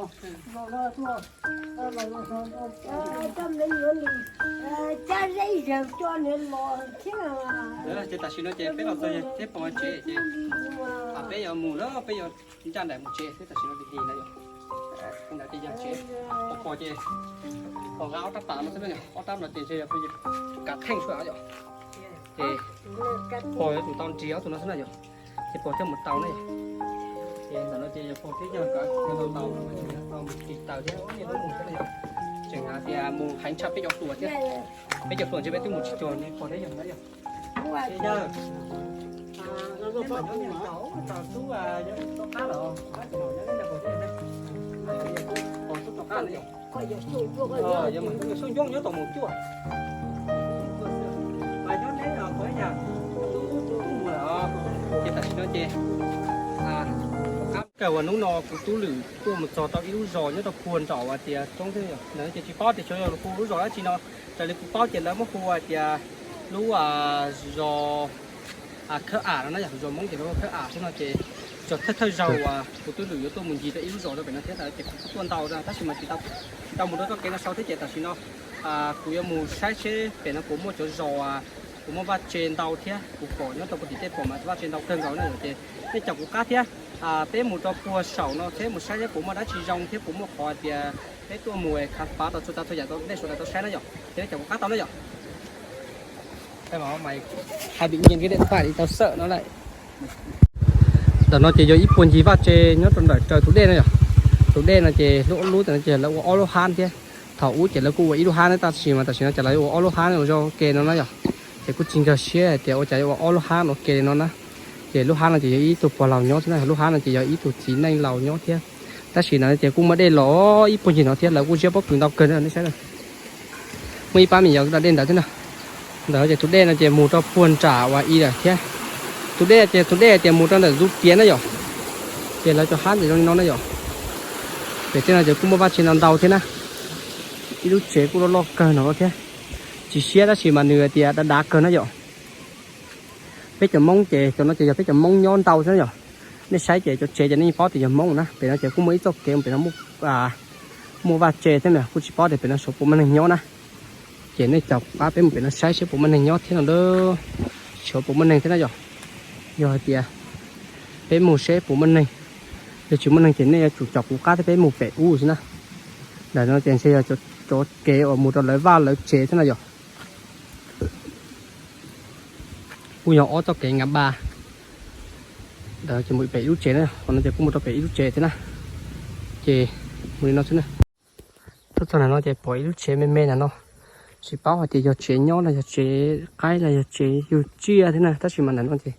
Ces tam sim no ces peb los txog thiab pom tsev ces peb yuav mus na, peb yuav ncaj nraim mus tsev thiab tam sim no lig lig na yom. Ntawd ces yog tsev, pos pos ces pos nqa ob rab pas no xwb na yom, ob rab no ces ntshe yog kav theej xwb yom. Ces pog yuav tsum tau nrhiav ob tug no xwb na yom, ces pog thiaj mus tau ne. Ces ntawm no ces yog pog thiab yawg nkawd tau tau tau mus tiv taws thiab niaj hnub mus thiab na yom. Tseem hais tias mus heev tshaj peb cov hluas thiab, peb cov hluas ntshe peb twb mus tsis cuag pog thiab yawg na yom. Yawg, tub tom qab los, tub tom qab los, yog xyoo ncoob nyob tom mus cuaj. Mas nyob neb los qhov yam tub tub mus lawm, ces tam sim no ces kawg uas hnub no kuv tub Lwm tuaj mus txog rau ib lub zos nyob rau puag nraum hais tias roob thiab yom, ces tsis paub tias xyov yog hu lub zos dab tsi no. Raws li kuv paub ces lawv muab hu hais tias lub zos khawb am no na yom, zos Hmoob ces lawv hu khawb am xwb no ces txog thawj thawj zaug uas kuv tub Lwm yuav tuaj mus ncig rau ib lub zos rau pem no thiab ces kuv tuaj ntau na tab sis mas tsis tau mus rau txoj kev no sau thiab ces tam sim no kuv yuav mus saib seb pem no puas muaj cov zos uas muaj vaj tse ntau thiab, kuv pom nyob rau puag tim tej pom mas vaj tse ntau kawg nkaus na yom, ces nej caum kuv qab thiab. Peb mus rau puag saum no thiab mus saib seb puas muaj dab tsi zoo thiab puas muaj qhov hais tias peb tuaj mus khav pav tau txhua tsav txhua yam rau nej sawv daws tau saib na yom, ces nej caum kuv qab tau na yom. Hais vim nyees cái điện thoại thì tao sợ nó lại. Ntawm no ces yog ib puag ncig vaj tse nyob rau ntawm raws tus dej no yom. Tus dej no ces lub lub ntawm no ces lawv ua ob lub hab thiab. Thaum ub ces lawv kuj ua ib lub hab na tab sis mas tam sim no ces lawv ua ob lub hab ua zog ke no na yom. Ces kuj tsis nkag siab hais tias ua cas yuav ua ob lub hab no ke li no na. Ces lub hab no ces yog ib tug pog laus nyob xwb na, lub hab no ces yog ib tug txiv neej laus nyob thiab. Tab sis no ces kuj muaj dej los ib puag ncig no thiab, lawv kuj ziab pob kws ntau kawg na nej saib na. Muaj ib pab me nyuam da dej ntawd thiab na. Ntawd ces tus dej no ces mus rau puag nram uas i lawm thiab. Tus dej ces tus dej tias mus rau ntawm ntxuv piav na yom. Ces lawv cov hab ces zoo li no na yom. Pem tej no ces kuj muaj vaj tse ntau ntau thiab na. Ib lub tsev kuj loj loj kawg no thiab. Tsis siab tab sis mas nws tias dav dav kawg na yom. Peb cov Hmoob ces cov no ces yog peb cov Hmoob nyob ntau xwb na yom. Nej saib ces cov tsev ces nej yeej paub tias yog Hmoob na. Pem no ces kuj muaj ib txoj kev pem no muaj vaj tse thiab na, kuj tsis paub tias pem no xyov puas muaj neeg nyob na. Ces nej caum kuv qab peb mus pem no saib seb puas muaj neeg nyob thiab no a. Xyov puas muaj neeg thiab na yom. Yog hais tias peb mus seb puas muaj neeg, yog tsis muaj neeg ces nej yuav tsum caum kuv qab thiab peb mus pem ub xwb na. Ntawm no ces ntshe yog cov kev uas mus rau lawv vaj lawv tsev thiab na yom. Kuj yog ob txoj kev nkav npa. Ntawd ces mus pem ib lub tsev na, qhov no ces kuj mus rau pem ib lub tsev thiab na. Ces mus li no xwb na. Tuaj txog ntawm no ces pom ib lub tsev me me ntawm no. Tsis paub hais tias yog tsev nyob los yog tsev qaib los yog tsev yug tsiaj thiab na, tab sis mas ntawm no ces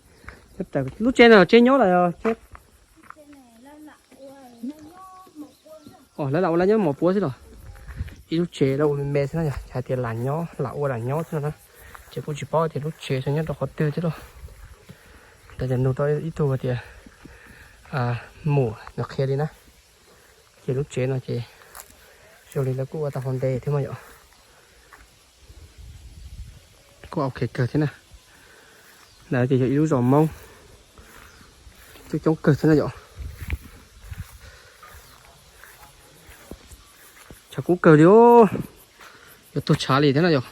lub tsev no tsev nyob los yog tsev, lawv lam ua lawv nyob mos puab xwb los. Ib lub tsev lawv ua me me xwb na yom, hais tias lam nyob lam ua lam nyob xwb no na. Ces kuj tsis paub tias lub tsev nyob rau qhov twg thiab lauj. Ntawd ces nug rau ib tug tias Mum nws qhia li na. Ces lub tsev no ces zoo li lawv kuj ua tau hauv nte thiab mas yom. Kuj ok kawg thiab na. Ntawd ces yog ib lub zos Hmoob coob coob kawg thiab na yom. Tshav kub kawg li os. Yuav tuag tshav li thiab na yom.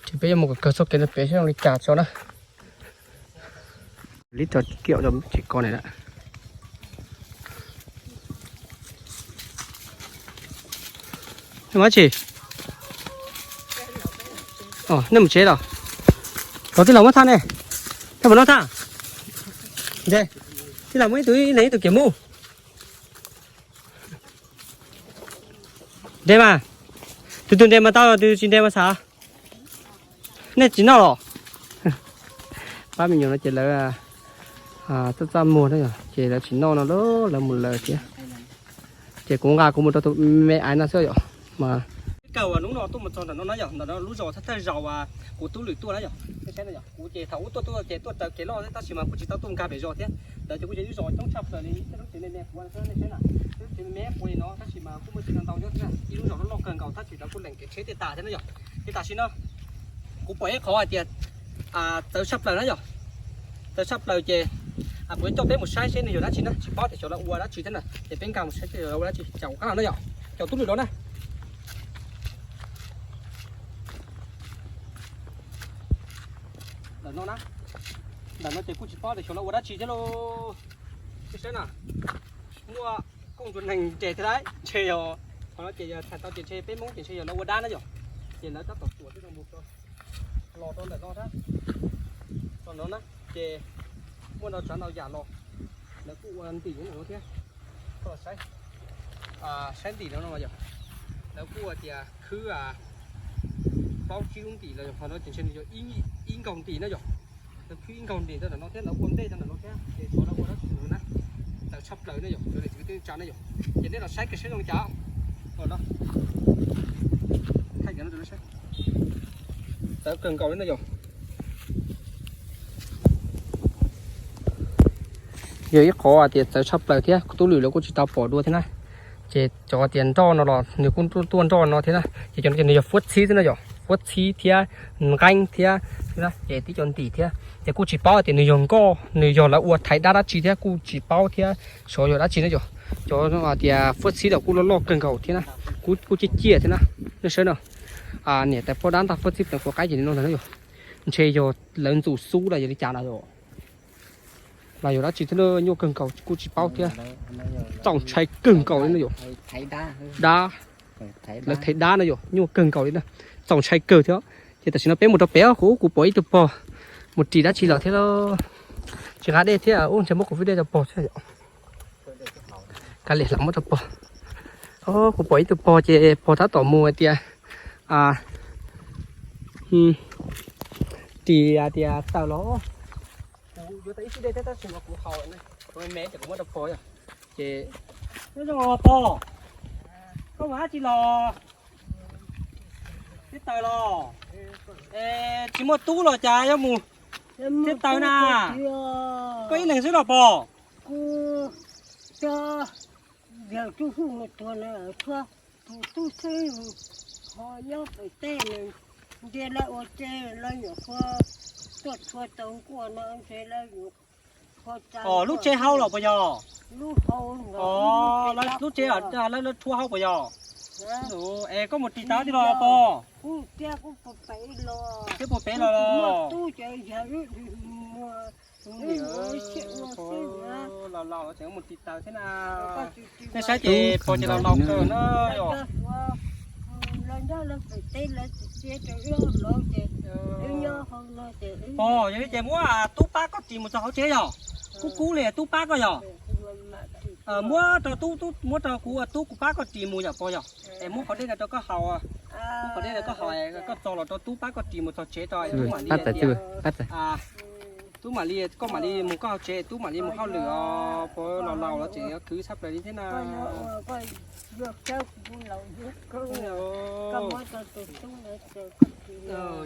Ces peb yuav mus kawg txoj kev no pem seb zoo li cas tso na. Lib rau kiam rau tsev ko ne lawm. Nej mus tsev los? Thov tij laug muab thaj ne. Thaj mus noj thaj. Tij laug muab ib tug, ib leeg ib tug kiam mus. Nres mas. Tus twg nres mas tau, tus tsis nres mas xav. Nej tsis noj los? Pab me nyuam no ces lawv txaj txaj muag na yom, ces lawv tsis noj no lawv mus lawm thiab. Ces kuv nqa kuv mus rau tus me aiv no xwb yom. Mas kawg uas hnub no tuaj mus txog ntawm no na yom, ntawm no lub zos thawj thawj zaus uas kuv tub Lwm tuaj na yom. Nej saib na yom, kuv ces thaum ub tuaj tuaj ces tuaj raws kev loj thiab tab sis mas kuj tsis tau tuaj nkag pem zos thiab. Ntawd ces kuj yog ib lub zos coob tshaj plaws li tej lub tsev me me quav no, nej saib na. Tej lub tsev me me quav li no tab sis mas kuj muaj tsev ntau ntau nyob thiab, ib lub zos loj loj kawg nkaus tab sis lawv kuj leem kev tsheb tej tas thiab na yom. Ces tam sim no kuv pom ib qhov hais tias txawv tshaj plaws na yom. Txawv tshaj plaws ces Kuv coj peb mus saib seb nws yog dab tsi na, tsis paub tias xyov lawv ua dab tsi thiab na, ces peb nkag mus saib seb lawv ua dab tsi, cas kuv qab los na yom, cov tub lwm los na. Ntawm no na, ntawm no ces kuj tsis paub tias xyov lawv ua dab tsi thiab lauj. Saib na, muaj kooj ntsuag neeg nres thiab lauj, ntshe yog, qhov no ces yog thaum tau ces ntshe peb Hmoob ces ntshe yog lawv ua dab na yom, ces lawv tab tom tuam tib zoo mus los rau ntawm no thiab, los no na, ces muaj no tsav no yam los, lawv kuj ua ntim no thiab, saib, saib ntim no no yom, lawv kuj ua tias khwb plaub tsib lub ntim los yog qhov no ces ntshe nws yog ib nkaug ntim na yom, lawv khwb ib nkaug ntim rau ntawm no thiab lawv ua ntej rau ntawm no thiab ces xyov lawv ua dab tsi no na, txawv tshaj plaws na yom, cov niam txiv kwv tij neej tsa na yom, ces nej los saib kiag seb zoo cas. Txawv kawg nkaus li na yom. Yog ib qhov tias txawv tshaj plaws thiab kuv tub lwm lawv kuj tsis tau pom dua thiab na. Ces cov tias nroj no los nws kuj tuaj nroj no thiab na, ces cov no ces nws yog fuab txhib xwb na yom, fuab txhib thiab nqeeb thiab, ces tib co ntim thiab ces kuj tsis paub tias nws yog nkoj nws yog lawv ua thaiv dab dab tsi thiab kuj tsis paub thiab, xyov yog dab tsi na yom. Cov tias fuab txhib los kuj loj loj kawg nkaus thiab na, kuj ciaj ciaj thiab na. Nej saib no, niam tais poj dab ntaj fuab txhib pleev quav qaib ces nws no ntag na yom. Ntshe yog lawv ntxum xub los yog li cas no yom, los yog dab tsi thiab na, nyuaj kawg nkaus kuj tsis paub thiab. Txaus ntshai kawg nkaus li na yom. Dab, lawv thaiv dab na yom, nyuaj kawg nkaus li na, txaus ntshai kawg thiab. Ces tam sim no peb mus rau pem, kuv, kuv pom ib tug pog mus ris dab tsi los thiab lauj. Tsis nqa dej thiab, ub ntshe muab kuv fij dej rau pog thiab yom. Kav liam lam muab rau pog. Kuv pom ib tug pog ces pog tab tom mus hais tias ris hais tias taws los. Kuv yuav tau ib xib dej thiab tab sis mas kuv haus, kuv me me ces kuv muab rau pog yom. Ces, nyob zoo pog, koj mus dab tsi los? Thiab taws los? Es tsis muaj tub los cas yuav mus thiab taws na? Koj ib leeg xwb los pog? Kuv cov yawg tub hu mus tuag na, tshuav tus tub xeeb ho nyob pem teb, ntshe lawv ua tsev lawv nyuam qhuav tuaj tshuav tau nkuaj no ntshe lawv nyuam qhuav tsa. Lub tsev hau los puas yog? Lub tsev lawv rhuav hau puas yog? Es koj mus ris taws tij los pog? Twb puag pem los los. Los laus los tseem mus ris taws thiab na. Nej saib ces pog ces los laus kawg na yom. Pog, yog li ces muab tub pab koj ris mus txog hauv tsev yom. Kub kub li tub pab koj yom. Muab rau tub, muab rau kuv, tub kuv pab koj ris mus yom pog yom. Es muab qhov dej no rau koj haus, muab qhov dej no koj haus, koj txog los rau tub pab koj ris mus txog tsev rau tub mam li, tub mam li, koj mam li mus koj hauv tsev, tub mam li mus hauj lwm os, pog los laus los tseem yuav khwv tshaj plaws li thiab na.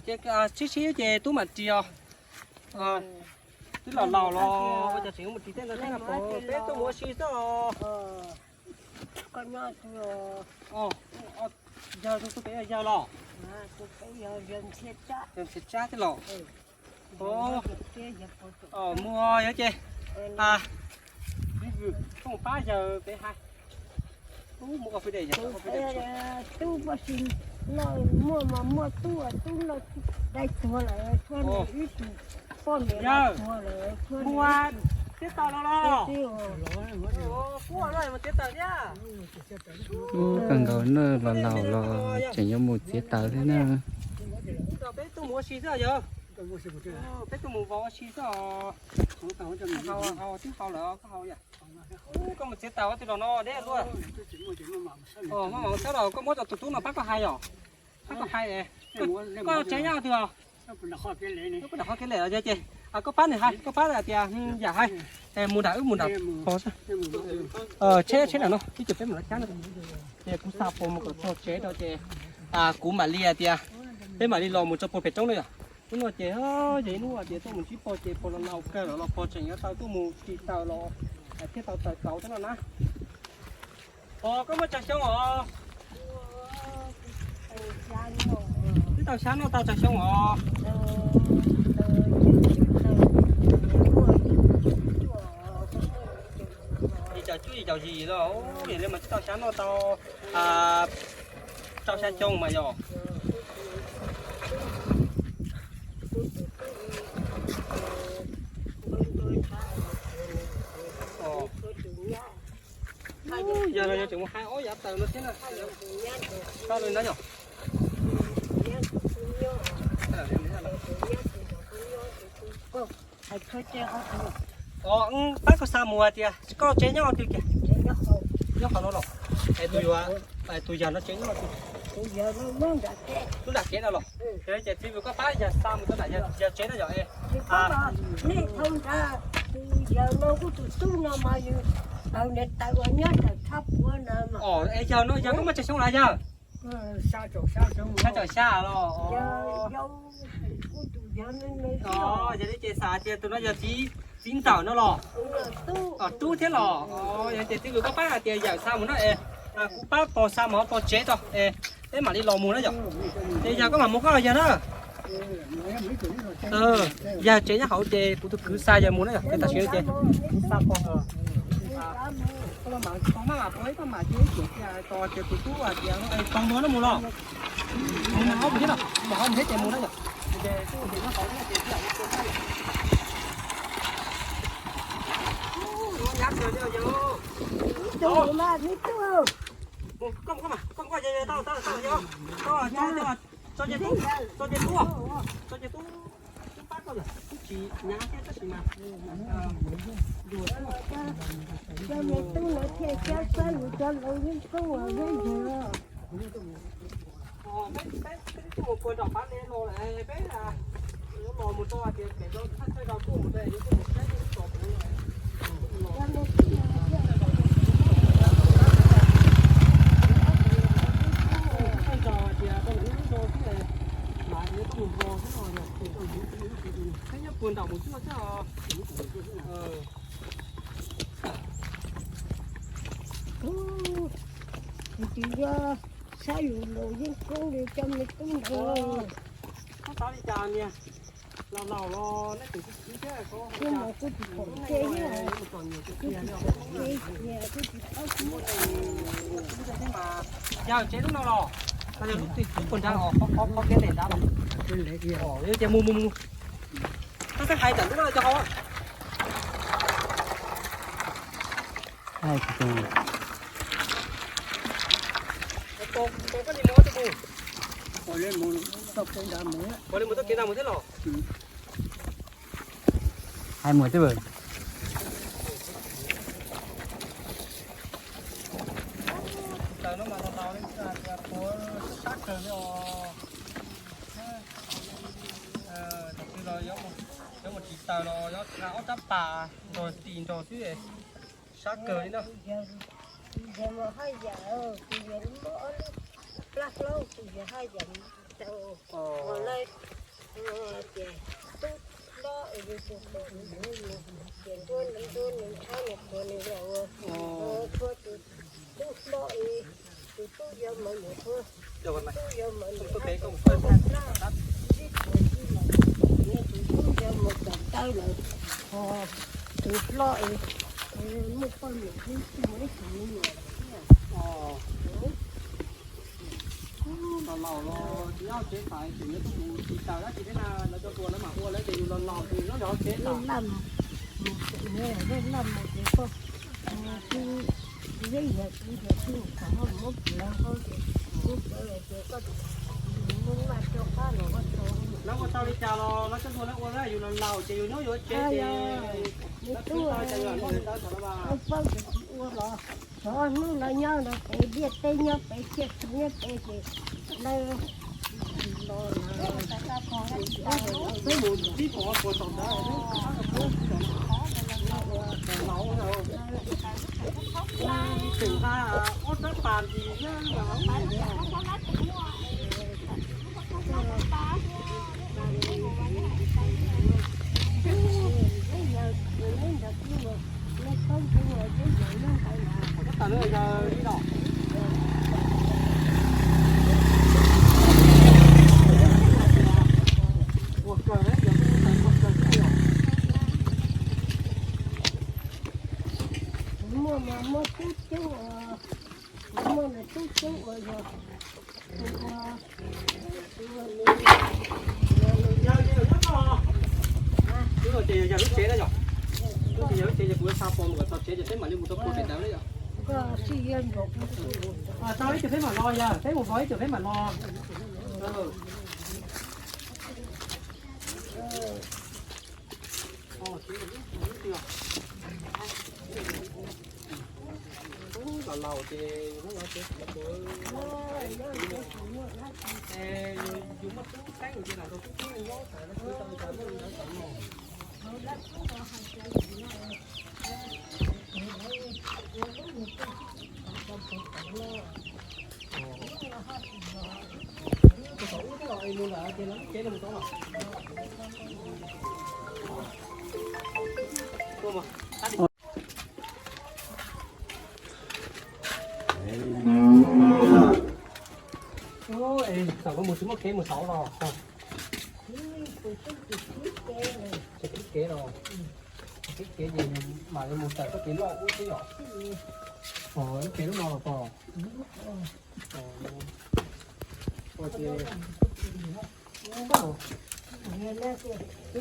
Ces sib sib ces tub mam ris os. Twb los laus los ua cas tseem yuav mus ris tej ntawd thiab na pog, peb tuaj mus ua si xwb os. Yawg, tus pem yog yawg los? Yawg Ntxhiav Tsab thiab los? Mus yog ces, koj mus pab yawg pem hais. Tub, muaj mas muaj tub, tub no dai tuag lawm, tshuav nws ib tug poj niam tuag lawm, tshuav nws ib tug. Txiav taws los los? Kuv mus txiav taws thiab. Ub, kawg nkaus na, los laus los tseem yuav mus txiav taws thiab na. Peb tuaj mus ua si xwb yawg. Peb tuaj mus vos ua si xwb os. Twb haus lawm koj haus yom. Koj mus txiav taws ua twg los no deb luaj. Maj mam xab los koj muab rau tus tub no pab koj hais yom. Pab koj hais, koj tsev nyob twg os? Koj nram qhov kev lem los yog ces koj pab nws hais, koj pab tias yam hais, mus nram wb mus nram pog xwb. Tsheb tsheb nram no ib co peb mam li cab na. Ces kuv xa pog mus kom txog tsev rau ces kuv mam li hais tias peb mam li los mus rau puag pem roob na yom. Hnub no ces yog ib hnub tias tuaj mus ntsib pog ces pog los laus kawg lawm los pog tseem yuav tau tuaj mus ris taws los thiaj tau taws kauv thiab no na. Pog koj muaj tsawg xyoo os? Twb tau xyab noj tau tsawg xyoo os? Cuaj yim caum yim los, yog li mas twb tau xya noj tau rau xya xyoo mas yog. Yog no yog tseem mus hais ob yav tawm no thiab na. Tau li no yog. Pab koj xa mus hais tias koj tsev nyob twg kiag? Nyob qhov no los? Es tus yawg no tsev nyob twg? Lub nram kev no los? Ces txiv vwm koj pab yawg xa mus rau nram yawg tsev na yog. Es yawg no yog koj muaj tsawg xyoo lawm yawg? Xya caum xya los? Yog li ces xav tias tus no yog txiv ntxawm no los? Tub thiab los? Yog ces txiv vwm koj pab hais tias yawm xa mus no es kuv pab pog xa mus pog tsev tau es peb mam li los mus na yom. Ces yog koj mam mus koj yawg na. Yawg tsev nyob hauv ces kuv tus kwv xa yawg mus na yom, ces tam sim no ces xa pog. Koj mam, koj mam mus los. Mus hauv thiab no, mus hauv thiab ces mus na yom. Koj, koj, koj, tso ces tub, tso ces tub, tub pab koj lawm, tub tsis nyab thiab tab sis mas peb, peb twb tuaj mus puag nram Pab Lev los lawm, peb los mus rau hais tias pem rau thaj chaw rau tuaj mus rau yuav tuaj mus saib ib tog. Ntog hais tias rau ntawm lub zos xwb, mas yuav tuaj mus vos xwb no, peb nyob puag nram mus xwb xwb. Kuv tsis yog saib yus laus yeej koob li cov me tub ntawd. Koj xav li cas niag? Laus laus los nej tus txiv txiv thiab ko, kuv tsis pom kev, kuv tsis pom kev, kuv tsis paub kuv. Yog tsev lub no los? Yog lub twg lub puag nrad os, qhov qhov kev ntawm nrad los? Yog ces mus mus mus. Koj xav hais ntawm lub no cov hauv. Puas li mus txoj kev nrad mus thiab los? Hais mus twb vwm. Taws no mas tau tau li tias puas sab kawg li os. Tam sim no yuav mus tsis taws los yuav ob rab pas nrog tim nrog xwb, sab kawg li na. Tus yawg mas haj yam, tus yawg muaj ob lub plab hlaub, tus yawg haj yam tsis tau. Ua lawv tias tub hlob, yus tus tub, ces nruab nws nruab nws nrhab nws qhuav nws los ua tshuab tus tub hlob, tus tub yuav mov nyuam qhuav, tub yuav mov nyuam qhuav, tus tub yuav mov nyuam qhuav, tus tub yuav mov nyuam taw lawm. Tus hlob muaj poj niam xwb, tsis muaj ib tug me nyuam. Laus laus los tsis nyob tsev tas, tseem yuav tuaj mus tsis taws dab tsi thiab na, lawv cov hluas lawv mam ua lawv ces yus laus laus ces nyob yog tsev tas. Lawv ua tau li cas los lawv cov hluas lawv ua na, yus laus laus ces yus nyob yus tsev ces lawv tau cas yus noj li ntawd thaum no mas. Xyov hnub lawv nyob no pem liaj teb nyob pem thiaj tsis nyob pem ces lawv los peb mus ib puas puas tau ntawd. Tseem nqa ob rab pas ntsis thiab. Muaj mas muaj. Tub ceeb uas yog, yog ces yog lub tsev na yom. Lub tsev yog lub tsev ces kuv xa pos mus kom txog tsev ces peb mam li mus rau pem ntawd na yom. Tau ib tug peb mam los yog peb mus vov ib tug peb mam los. Los laus ces yus muaj tub teeb ces lam rau tub teeb nyob tas no. Txawm koj mus tsis muaj kev mus saud los? Tsis tib kev los, tsis tib kev ces mam li mus tawm koj kev loj ub xwb yom. Lub kev lub no los pog? Lub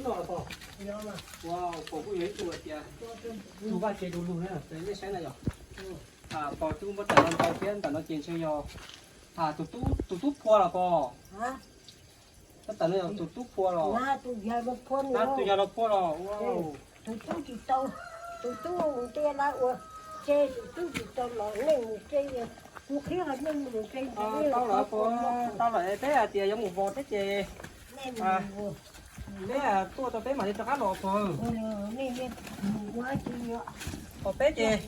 no los pog? Pog kuj yog ib tug hais tias tug vaj tsev du lug na, nej saib na yom. Pog tub muab tawm no ntau thiab ntawm no ces ntshe yog tus tub phua los pog? Tab tom no yog tus tub phua los? Tus yawg los phua los? Tus tub tsis tau, tus tub ntiaj lawv ua tse, tus tub tsis tau los nej mus tse, mus qhib ho nej mus tse. Tau lawm, tau lawm, peb hais tias yuav mus vos thiab ces peb tuaj tau peb mam li rov qab los pog. Pog peb ces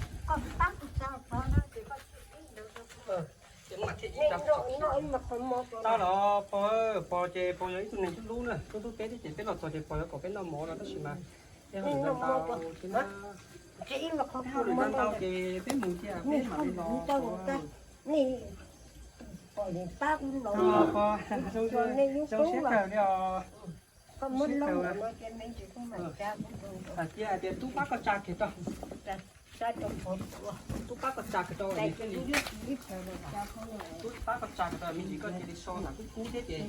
tau los pog, pog ces pog yog ib tug neeg hlub hlub na, hlub hlub peb thiab ces peb los txog ces pog yuav kom peb noj mov no tab sis mas peb ho tsis tau thiab. Peb mus ces peb mam li los. Pog, zoo siab kawg li os. Hais tias, hais tias tub pab koj tsa kiag rau. Tub pab koj tsa kiag rau. Tub pab koj tsa kiag rau me ntsis koj cia li so ntawm kub kub thiab ces.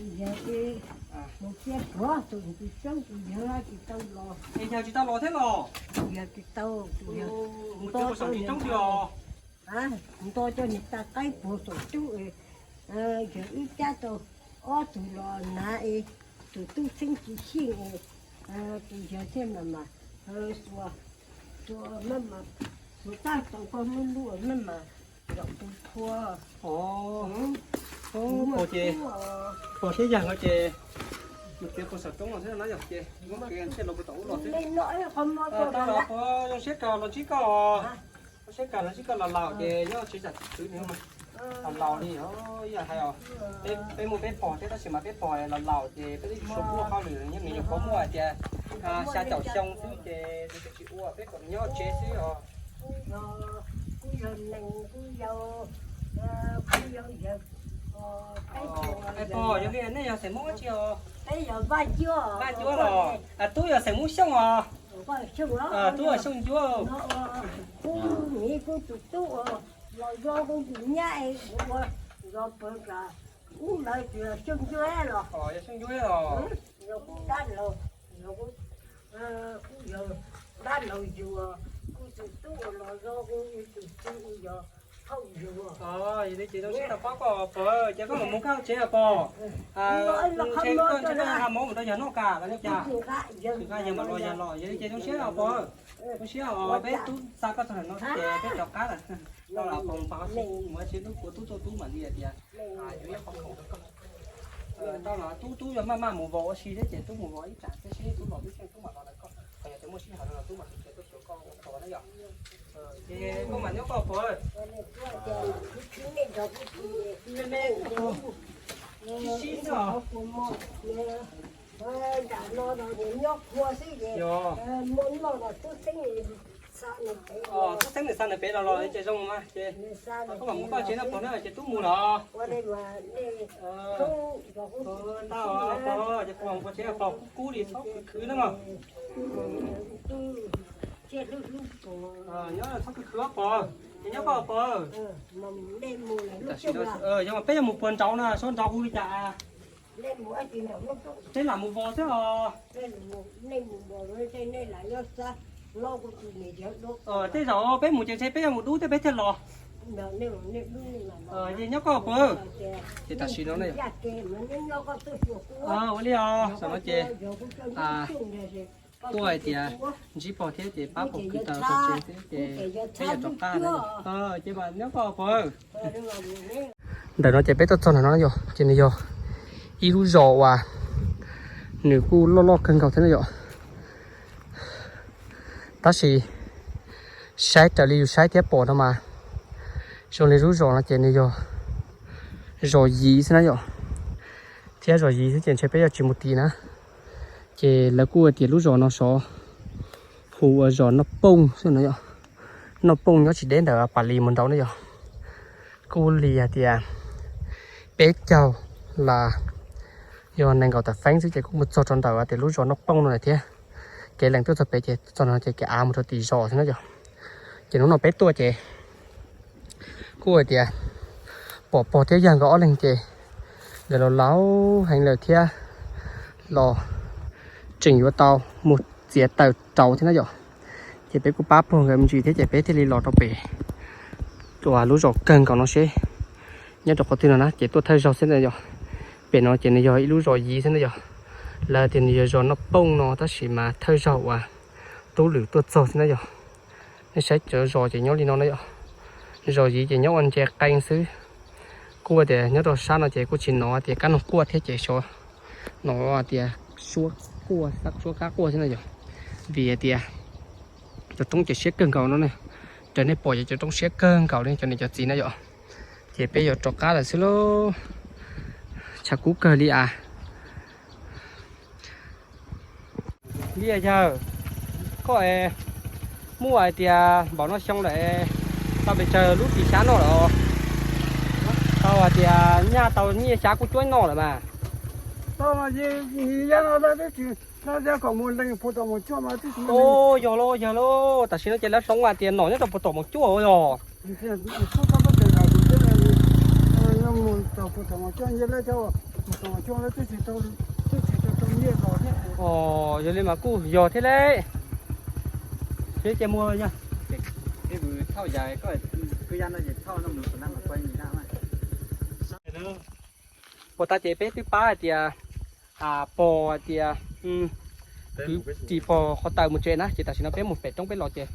Es yawg tsis tau los thiab los? Mus tso saum tsis coob tiag os. Nto coj niag tag qaib puag saum cub, yawg wb cab tau ob tug los hnav es tus tub xeeb tsis xyeej es tus yawg thiaj mam mam xuas, xuas maj mam xuas tag tau koj lub lub maj mam zaum tus phua. Pog thiab yawg no ces mus txiav puag saum roob no xwb na yom, ces muab kev ntsej los puag tom ub los xwb. Tau los pog, zoo siab kawg los ntsib koj. Zoo siab kawg los ntsib koj, los laus ces nyob tsev tsam txwv nws mas los laus li os. Ib yam hais os, peb muaj peb pog thiab tab sis mas peb pog los laus ces peb twb tsis tshua muaj hauj lwm, nyob me nyuam qhuav muaj hais tias xya caum xyoo xwb ces nws tsis ua, peb kom nws nyob tsev xwb os. Pog, yog li nej yog xeem Hmoob dab tsi os? Vaj Ncuab los? Tub yog xeem Hmoob Xyooj os. Tub yog Xyooj Ncuab. Kuv, kuv tus tub los zov kuv tus nyab es ua zov pawg nram ub lawv tias Xyooj Ncuab los? Yog Xyooj Ncuab los? Yog kuv dab laug, yog kuv, kuv yog dab laug yug, kuv tus tub los zov kuv tus txiv yog phauj yug. Yog li ces zoo siab tau pom koj pog, ces koj mam mus koj tsev os pog. Ntshe koj ntshe koj ha mov mus rau yawg noj kam los li cas. Nqa yawg mam los yawg los, yog li ces zoo siab os pog. Zoo siab os, peb tub xa koj txog no xwb ces peb rov qab lawm. Tau los pog, mus ua si hnub puas tub tuaj tub mam li hais tias yuav ib qho khoom rau koj. Tau los tub, tub yuav maj maj mus vos ua si thiab ces tub mus vos ib tsam thiab seb tub los tub xyeej tub mam los ntawm koj. Qhov yog tias muaj sij hawm no los tub mam li txiav tuaj xyuas koj ua qhov na yom. Ces koj mam nyob koj pog. Me me, sib sib xwb os. Nram no nyob qhua xwb ces muaj noj los tub xeeb xa nws pem los. Tub xeeb nws xa nws pem los los ces zoo mas ces koj mam mus koj tsev no pog na ces tub mus los. Tau pog, ces kuv mam mus koj tsev pog, kub kub li txhob khwv khwv na mog. Nyob txhob khwv khwv pog. Nyob koj puas? Yog peb yuav mus puag nraud no, sab nraud hu li cas? Peb lam mus vos xwb os. Tej zaum peb mus ces ntshe peb yuav mus dub thiab peb thiaj los. Nyob koj puas? Ces tam sim no ua li os, tam sim no ces tuaj hais tias ntsib pog thiab ces pab pog kwv tau txog tsev thiab ces peb yuav rov qab. Ces mas nyob koj puas? Ntawm no ces peb tuaj txog ntawm no yom, ces nws yog ib lub zos uas nws kuj loj loj kawg nkaus thiab na yom. Tab sis saib raws li yus saib thiab pom no mas zoo li lub zos no ces nws yog zos Yiv xwb na yom. Thiab zos Yiv xwb ces ntshe peb yuav tsis mus tid na. Ces lawv kuj tias lub zos no xyov hu ua zos Noj Pooj xwb no yom. Noj Pooj nyob tsis deb ntawm Pas Lis mus nraud na yom. Kuj li hais tias peb caug las yog nees nkaum tawm feeb xwb ces kuj mus txog rau ntawm tias lub zos Noj Pooj no lawm thiab. Kev lees tuaj txog pem ces txog no ces kev av mus rau tim zos xwb na yom. Ces hnub no peb tuaj ces kuj hais tias pom pog thiab yawg nkawd ob leeg ces nkawd los laus heev lawm thiab los tseem yuav tau mus txiav taws rauv thiab na yom. Ces peb kuj pab pog nkawd me ntsis thiab ces peb thiaj li los rau pem uas lub zos kawg nkaus no seb nyob rau qhov twg no na ces tuaj thawj zaug xwb na yom. Pem no ces nws yog ib lub zos Yiv xwb na yom. Lawv tias nws yog zos Noj Pooj no tab sis mas thawj zaug uas tub lwm tuaj txog xwb na yom. Nej saib cov zos ces nyob li no na yom. Zos Yiv ces nyob ua nce qee xwb. Kuj tias nyob rau sab no ces kuj tsis hnov tias kab noog quaj thiab ces xyov hnov tias suab quaj, suab kab quaj xwb na yom. Vim hais tias cov roob ces siab kawg nkaus no ne. Raws nej pom ces cov roob siab kawg nkaus li cov niam cov txiv na yom. Ces peb yuav rov qab lawm xwb lauj. Tshav kub kawg li as. Liaj yawg, koj es muaj hais tias npaum no xyoo lawm tau pes tsawg lub ris xyab noj lawm? Tau hais tias nyaj tau nyiaj xyab kuj cuab noj lawm mas. Yog los yog los, tam sim no ces lawv hloov hais tias nom nyob rau puag tom Moos Cuaj yog. Yog li mas kuj yog thiab le. Ces mus yog. Puag ta ces peb twb pab hais tias pog hais tias kwv ris pog qhov taws mus tsev na, ces tam sim no peb mus pem roob peb los ces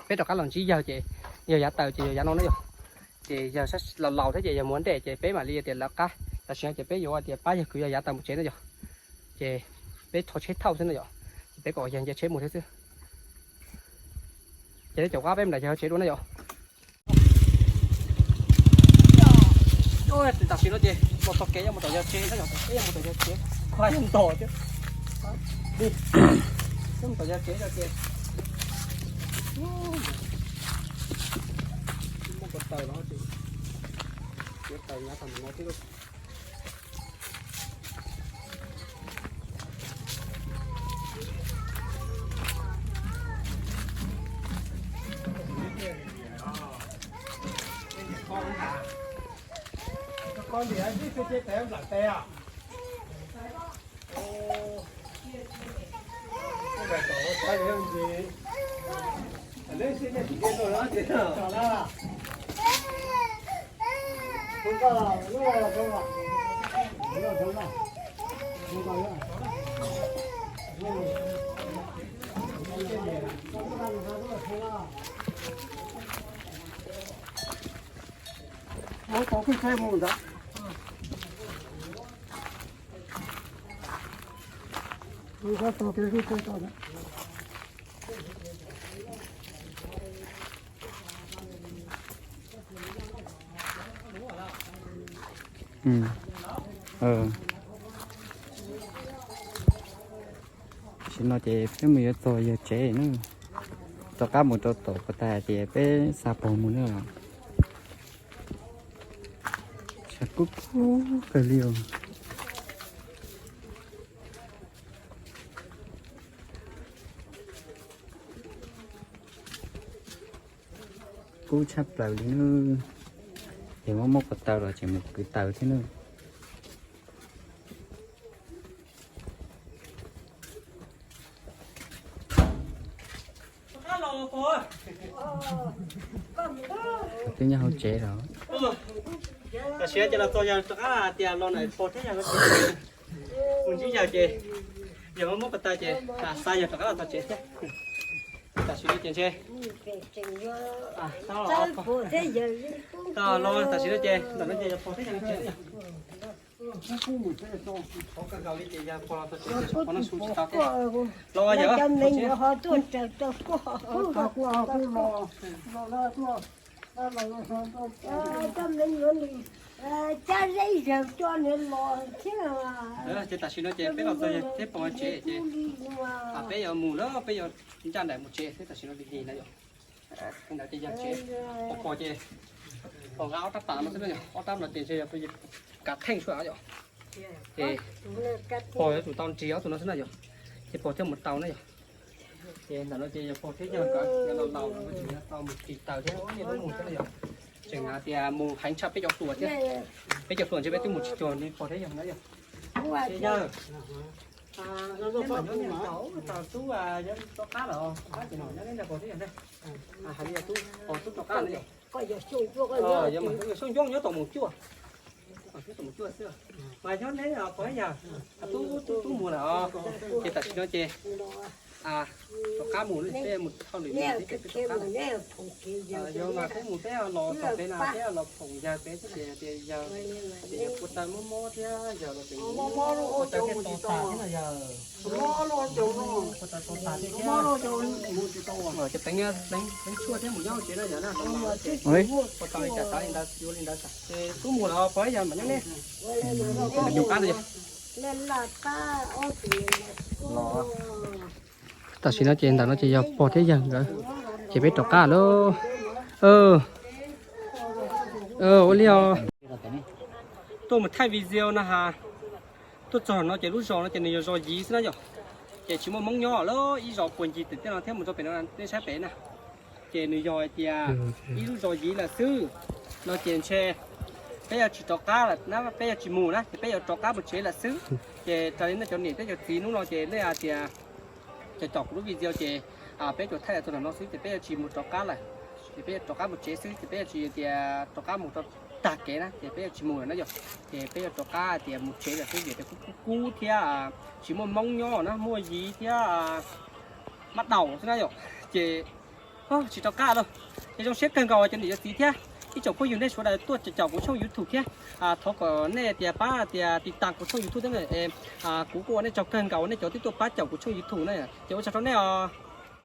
peb rov qab los ntsib yawg ces yog yav taws ces yog yav no na yom. Ces yawg laus laus thiab ces yawg mus ua ntej ces peb mam li tias lawv qab. Tam sim no ces peb yuav tias pab yawg kwv yog yav taws mus tsev na yom. Ces peb rho tsheb thauj xwb na yom. Ces peb kom yawg nce tsheb mus thiab xwb. Ces peb caum qab peb mus nram yawg tsev dua na yom. Tam sim no ces mus tom kev, mus tom yawg tsev na yom, peb mus tom yawg tsev, kuv hais ntos thiab. Peb mus tom yawg tsev no ces muaj ko taw no ces, ko taw nyav tag no thiab. Tam sim no ces peb mus yuav txog yawg tsev na, rov qab mus rau tom puag ta ces peb xa pog mus na. Tshav kub kub kawg li os. Kub tshaj plaws li nawb. Ces muab muab ko taw los tseem mus kwv taws thiab nawb. Twb nyob hauv tsev los. Tam sim no ces los txog yog rov qab tias los ntawm pog thiab yawg mus ntsib yawg ces yog muab ko taw ces xa yawg rov qab los txog tsev thiab. Tam sim no ces ntshe los, tam sim no ces ntawm no ces yog pog thiab yawg tsev. Qhov kawg nkaus li ces yog pog los txog tsev, pog noj su tsis tau thiab. Los yawg, ces tam sim no ces peb los txog thiab pog tsev ces peb yuav mus lawm, peb yuav ncaj nraim mus tsev thiab tam sim no li li na yom. Ntawd ces yog tsev, pog ces pog nqa ob rab pas no xwb na yom, ob rab no ces ntshe yog kav theej xwb yom. Ces pog yuav tsum tau nrig ob tug no xwb na yom, ces pog thiaj mus tau na yom. Ces ntawm no ces yog pog thiab yawg nkawd los laus no ces yuav tau mus ris taws thiab ua niaj hnub mus thiab na yom. Tseem hais tias mus heev tshaj peb cov hluas thiab, peb cov hluas ntshe peb twb mus tsis cuag li pog thiab yawg na yom. Ces yawg, neb mam nyob nej tau tub rov qab lawm, rov qab ces mam nyob neb nrog pog thiab yawg ne. Hais li yog tub, pog tub rov qab lawm yom. Xyooj Ncoob nyob tom Moos Cuaj, tom Moos Cuaj xwb. Mas nyob neb pog thiab yawg, tub, tub mus lawm os. Ces tam sim no ces rov qab mus, peb mus thauj lwm mus thiab ces peb rov qab. Yog mas peb mus peb los txog pem na, peb los phoom yawg pem xwb ces tias yawg, ces yawg puas tas mob mob thiab yawg los tseem mob mob, puas tas thiab to tas thiab na yawg. Puas tas to tas thiab thiab. Ces pleev, pleev tshuaj thiab mus nyob tsev na yawg na. Puas tau li cas tas li ntawd yuav li ntawd. Ces tub mus lawm pog thiab yawg mam nyob neb. Nyuam qab no yog. Tam sim no ces ntawm no ces yog pog thiab yawg nkawd, ces peb rov qab lawm. Ua li os, tuaj mus thaij video na has. Tuaj txog no ces lub zos no ces nws yog zos Yiv xwb na yom. Ces tsis muaj Hmoob nyob lawm, ib zos puag ncig tim tej no thiab mus rau pem no nej saib pem na. Ces nws yog hais tias ib lub zos Yiv lawm xwb. No ces ntshe peb yuav tsis rov qab lawm na, peb yuav tsis mus na, ces peb yuav rov qab mus tsev lawm xwb. Ces raws li nej cov niam thiab cov txiv hnub no ces nej hais tias cov caum kuv lub video ces peb tsuas thaij txog ntawm no xwb ces peb yuav tsis mus rov qab lawm. Ces peb yuav rov qab mus tsev xwb ces peb yuav tsis tias rov qab mus rau tag kev na ces peb yuav tsis mus lawm na yom. Ces peb yuav rov qab tias mus tsev lawm xwb vim tias kub kub kub thiab tsis muaj Hmoob nyob na, muaj Yiv thiab mab daum xwb na yom. Ces tsis rov qab lawm. Ces zoo siab kawg nkaus cov niam cov txiv thiab ib tsoom phooj ywg nej sawv daws tuaj caum kuv tshooj YouTube thiab. Thov kom nej tias pab tias tiv tas kuv tshooj YouTube thiab na. Kuv kuj ua nej tsaug kawg nkaus nej cov twb tuaj pab caum kuv tshooj YouTube na. Ces ua tsaug rau nej os.